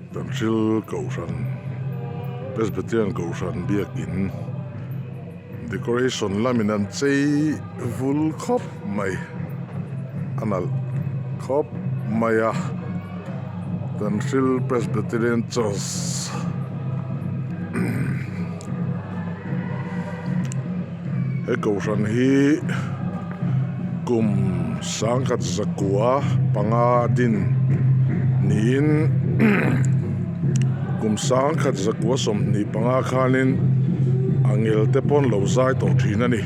Tanhril Kohhran Presbyterian Kohhran biakin decoration lamin an chei vul khawp mai a nalh khawp mai a Tanhril Presbyterian Church he Kohhran hi kum sangkhat zakua panga din niin kum sangkhat zakua 25 khanin angel te pawn lo zai tawh thin a ni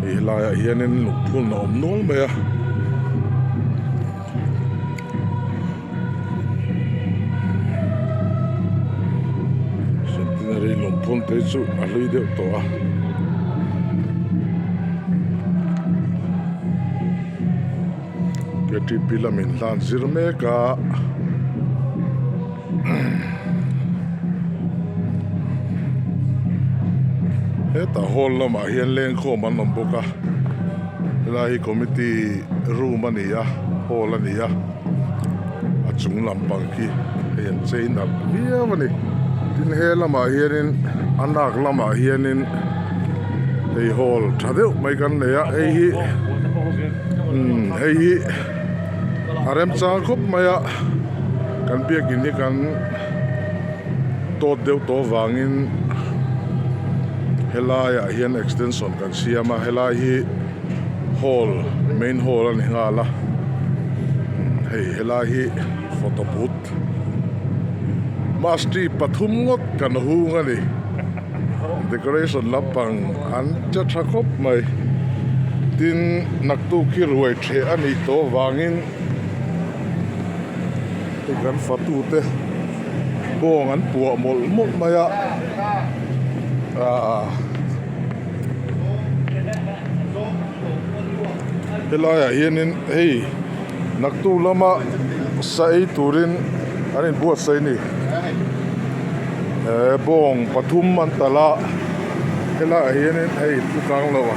hei helaiah hianin lungphun a awm nual mai a. Centenary lungphun te chu a hlui deuh tawh a. Ktp lamin hlan zir mek a hetah hall lamah hian lengkhawm an awm bawk a helai hi committee room a ni a hall a ni a a chung lampang khi hei an chei nalh viau a ni tin he lamah hianin a nak lamah hianin hei hall tha deuh mai kan nei a hei hi umm hei hi a remchang khawp mai a kan biakin hi kan tawt deuh tawh vangin helaiah hian extension kan siam a helai hi hall main hall a ni nghal a hei helai hi photo booth masti pathum ngawt kan hung a ni decoration lampang an che tha khawp mai tin naktuk hi ruai ṭheh a nih tawh vangin hei kan fatute bawng an puah mawlh mawlh mai a aaa. Helaiah hianin hei naktuk lama sa ei turin an inbuatsaih a ni eh bawng pathum an talh a helaiah hianin hei thu kang lo a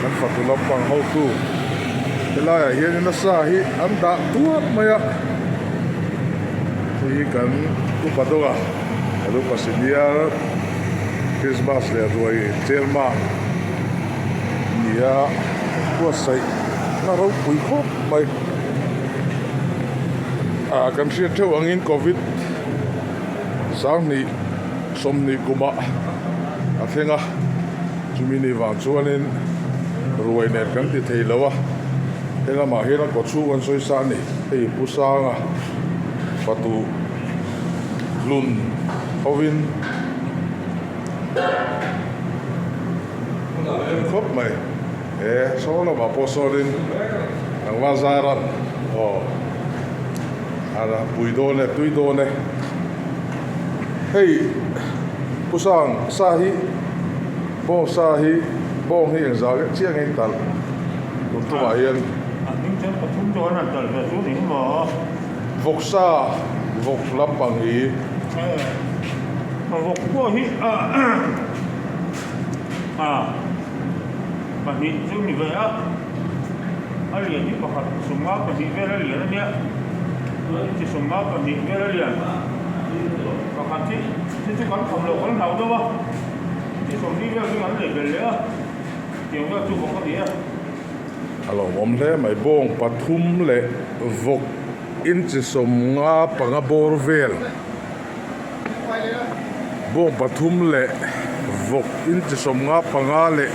kan fatu lampang hotu helaiah hianin a sa hi an dah tuap mai a hei hi kan upa deuh a. A lu pasiniar Christmas leh ruai chairman nia buatsaih na ropui khawp mai. Ah kan hriat theuh angin Covid 20 20 kumah a thleng a, chumi ni vang chuanin ruai nen kan ti thei lo a, helamah hian a kaw chhung an sawi sa a ni, hei Pu Sanga fatu. Hlun hovin khawp mai he saw lamah pawh sawnin tlangval zairan aw a pui dawn e tui dawn e hei pu sang sa hi bawng sa hi bawng hi engzah leh chiang in talh tun tumah hian. A hming chuan pathum chuan an talh ve chu ni maw. Vawksa vawk lampang hi. Vawk pawh hi a pahnih chu ni ve a, a lian hi pakhat sawmnga pahnih vel a lian a nia, inchi sawmnga pahnih vel a lian pakhat hi chu chu kan kham loh kan hlau deuh a, inchi sawmli vel chu kan lei belh leh a, tiang vel chu vawk a ni a. A lawmawm hle mai. Bawng pathum leh vawk inchi 55 bawr vel. Bawng pathum leh vawk inchi 55 leh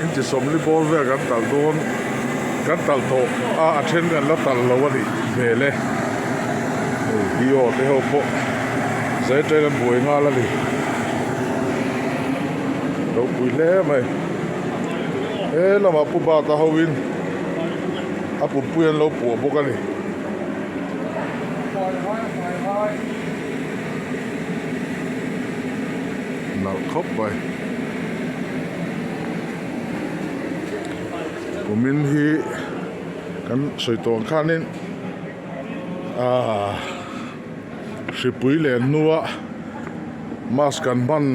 inchi 40 bawr vel kan talh dawn kan talh tawh a a then kan la talh lo a nih hmel e. Hei DO te ho pawh zai ṭain an buai nghal a ni. Ropui hle mai. He lamah Pu Bata hoin a pumpui an lo puah bawk a ni. Nalh khawp mai. Kumin hi kan sawi tawh ang khanin aaa hripui leh hnua mask kan hman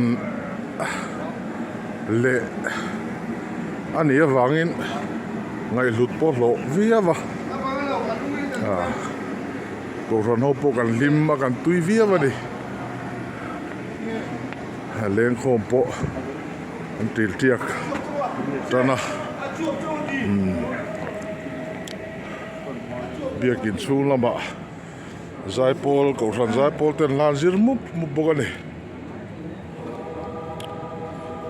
leh a nih avangin ngaihhlut pawh hlawh viau a ah. Kohhran ho pawh kan hlim a kan tui viau a ni. Lengkhawm pawh an til tiak tan a umm biakin chhung lamah zaipawl kohhran zaipawl ten hla an zir mup mup bawk a ni.